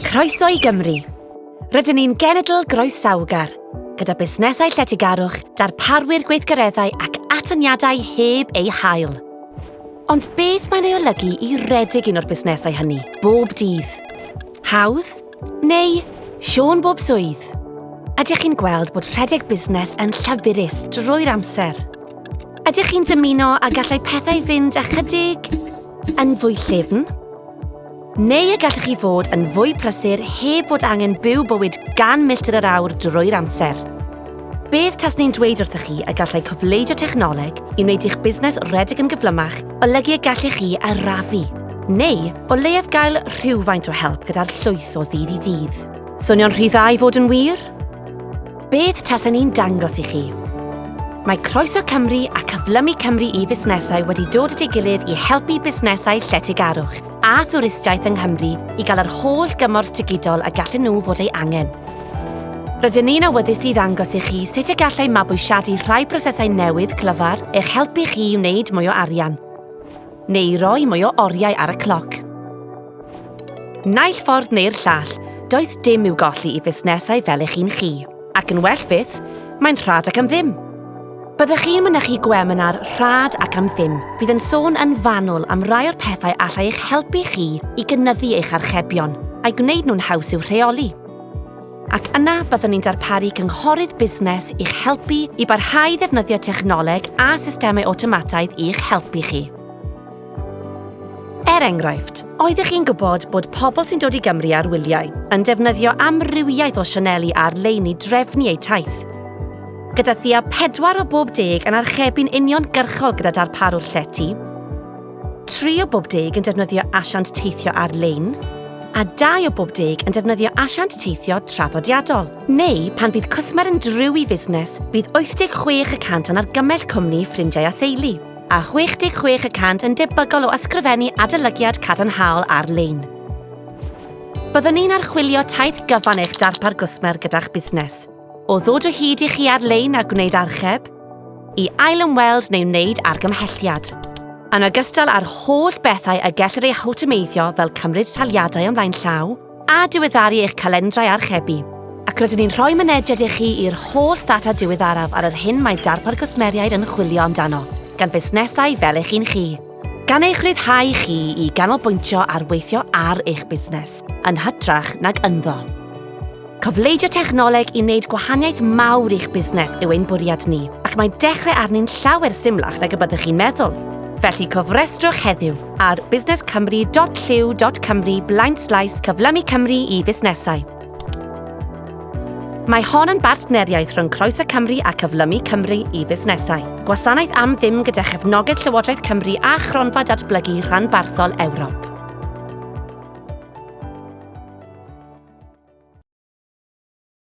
Croeso i Gymru! Rydyn ni'n genedl groesawgar, gyda busnesau lletygarwch, darparwyr gweithgareddau ac atyniadau heb eu hail. Ond beth mae'n ei olygu i redeg un o'r busnesau hynny bob dydd? Hawdd? Neu Siôn bob swydd? Ydych chi'n gweld bod rhedeg busnes yn llafurus drwy'r amser? Ydych chi'n dymuno a gallai pethau fynd ychydig yn fwy llyfn? Neu y gallech chi fod yn fwy prysur heb fod angen byw bywyd gan milltir yr awr drwy'r amser? Beth taswn i'n dweud wrthych chi y gallai cofleidio technoleg i wneud i'ch busnes redeg yn gyflymach olygu y gallech chi arafu, neu o leiaf gael rhywfaint o help gyda'r llwyth o ddydd i ddydd? Swnio'n rhy dda i fod yn wir? Beth tasen i'n dangos i chi? Mae Croeso Cymru a Cyflymu Cymru i Fusnesau wedi dod at ei gilydd i helpu busnesau lletygarwch a thwristiaeth yng Nghymru i gael yr holl gymorth digidol y gallen nhw fod ei angen. Rydyn ni'n awyddus i ddangos i chi sut y gallai mabwysiadu rhai prosesau newydd clyfar eich helpu chi i wneud mwy o arian, neu i roi mwy o oriau ar y cloc. Naill ffordd neu'r llall, does dim i'w golli i fusnesau fel eich un chi. Ac yn well fyth, mae'n rhad ac am ddim. Byddech chi'n mynychu gweminar rhad ac am ddim fydd yn sôn yn fanwl am rai o'r pethau allai eich helpu chi i gynyddu eich archebion a'i gwneud nhw'n haws i'w rheoli. Ac yna byddwn ni'n darparu cynghorydd busnes i'ch helpu i barhau i ddefnyddio technoleg a systemau awtomataidd i'ch helpu chi. Er enghraifft, oeddech chi'n gwybod bod pobl sy'n dod i Gymru ar wyliau yn defnyddio amrywiaeth o sianeli ar-lein i drefnu eu taith? Gyda thua pedwar o bob deg yn archebu'n uniongyrchol gyda darparwr llety, tri o bob deg yn defnyddio asiant teithio ar-lein, a dau o bob deg yn defnyddio asiant teithio traddodiadol. Neu, pan fydd cwsmer yn driw i fusnes, bydd 86 y cant yn argymell cwmni ffrindiau a theulu. a 66 y cant yn debygol o ysgrifennu adolygiad cadarnhaol ar-lein. Byddwn ni'n archwilio taith gyfan eich darpar gwsmer gyda'ch busnes, o ddod o hyd i chi ar-lein a gwneud archeb, i ail-ymweld neu wneud argymhelliad. Yn ogystal â'r holl bethau y gellir eu hawtomeiddio fel cymryd taliadau ymlaen llaw, a diweddaru eich calendrau archebu. Ac rydyn ni'n rhoi mynediad i chi i'r holl ddata diweddaraf ar yr hyn mae darpar gwsmeriaid yn chwilio amdano, gan fusnesau fel eich un chi. Gan eich rhyddhau chi i ganolbwyntio ar weithio ar eich busnes, yn hytrach nag ynddo. Cofleidio technoleg i wneud gwahaniaeth mawr i'ch busnes yw ein bwriad ni, ac mae dechrau arni'n llawer symlach nag y byddech chi'n meddwl. Felly cofrestrwch heddiw ar busnescymru.llyw.cymru blaenslaes cyflymu Cymru i fusnesau. Mae hon yn bartneriaeth rhwng Croeso Cymru a Cyflymu Cymru i Fusnesau. Gwasanaeth am ddim gyda chefnogaeth Llywodraeth Cymru a Chronfa Datblygu Rhanbarthol Ewrop.